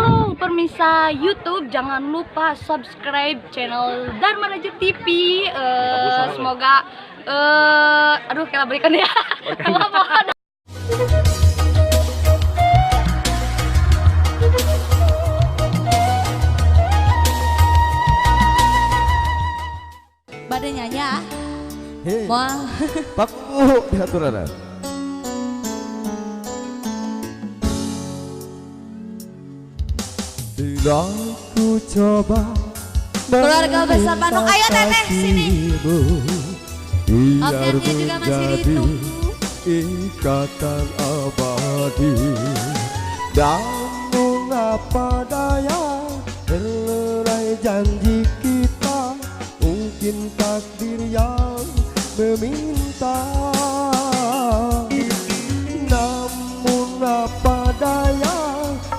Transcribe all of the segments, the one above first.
Halo pemirsa YouTube, jangan lupa subscribe channel Dharmaraja TV. Semoga aduh, kita berikan ya. Apa? Bade nyanyi ah. Hei, Moal. Paku dihaturana. Bila ku coba Keluarga besar Bandung, ayo Teteh sini. Biar Om Tiannya juga masih menjadi ditunggu. Ikatan abadi. Namun apa daya, terlerai janji kita. Mungkin takdir yang meminta. Namun apa daya,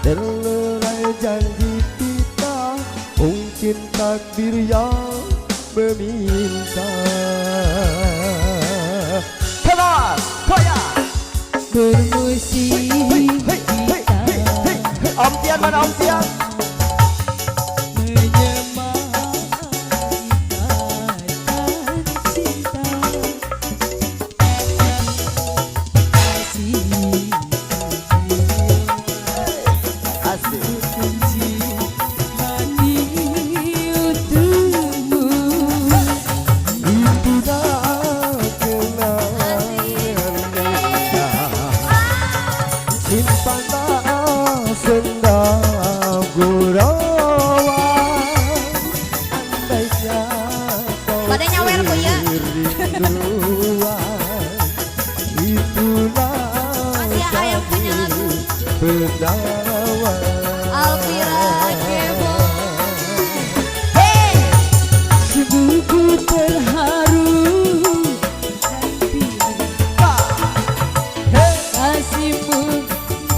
terlerai janji kita. Mungkin takdir yang meminta. Come on, Koya. Bermusik. Hey, hey, hey, hey, hey, hey. Om Tian mana Om Tian? Menyemai ikatan cinta. Kasih Asik. Kunci mati untukmu. Itulah kenangan kita. Simpanlah senda gurauan. Andainya kau Pada nyawer ku ya. Rinduan. Itulah Masih ayam punya lagu. Penawan. Alfira Kebo. Hey! Sungguh ku terharu dan pilu. Hey. Kasihmu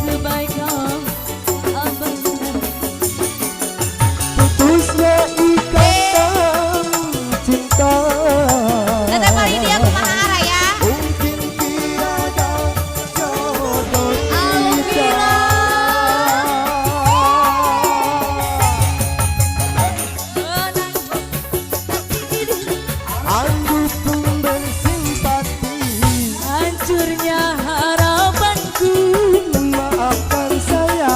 sebaikan abang. Putusnya ikatan cinta. Teteh Paridia kumaha araya? Mungkin tiada jodoh kita. Alfira. Aku pun bersimpati. Hancurnya harapanku. Maafkan saya.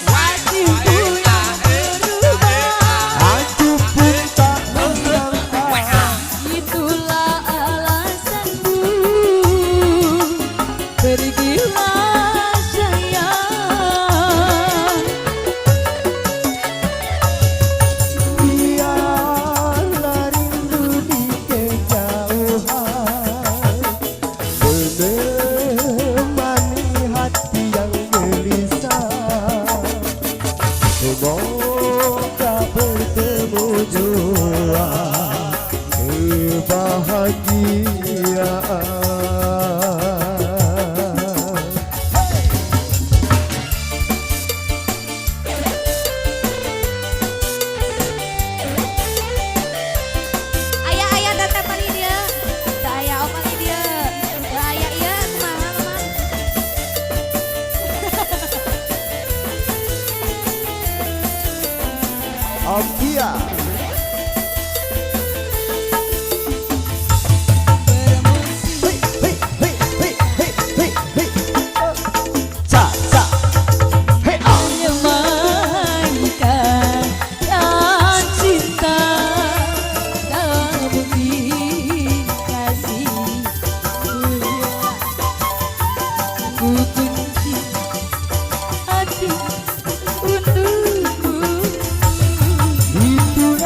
Hatiku yang berubah. Aku pun tak menyangka. Itulah alasanmu. Pergilah sayang. Biarlah rindu di kejauhan menemani hati yang gelisah. Semoga bertemu jua kebahagiaan. Ayah ayah datang pali dia. Tak ayah om pali dia. Tak ayah iya kumaha mama. Om Kia. Bermusik. Hey, hey, hey, hey, hey, hey, hey. Cha, cha. Hey, ah. Menyemaikan yang cinta. Tak mungkin kasih ku kunci hati untukmu. Itulah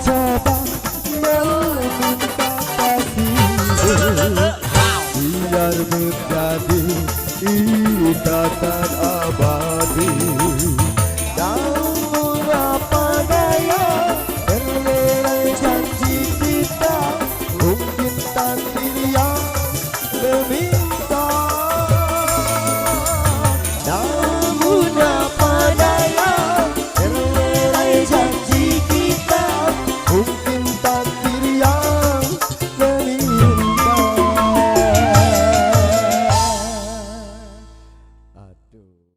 coba meminta kasihmu biar menjadi ikatan abadi.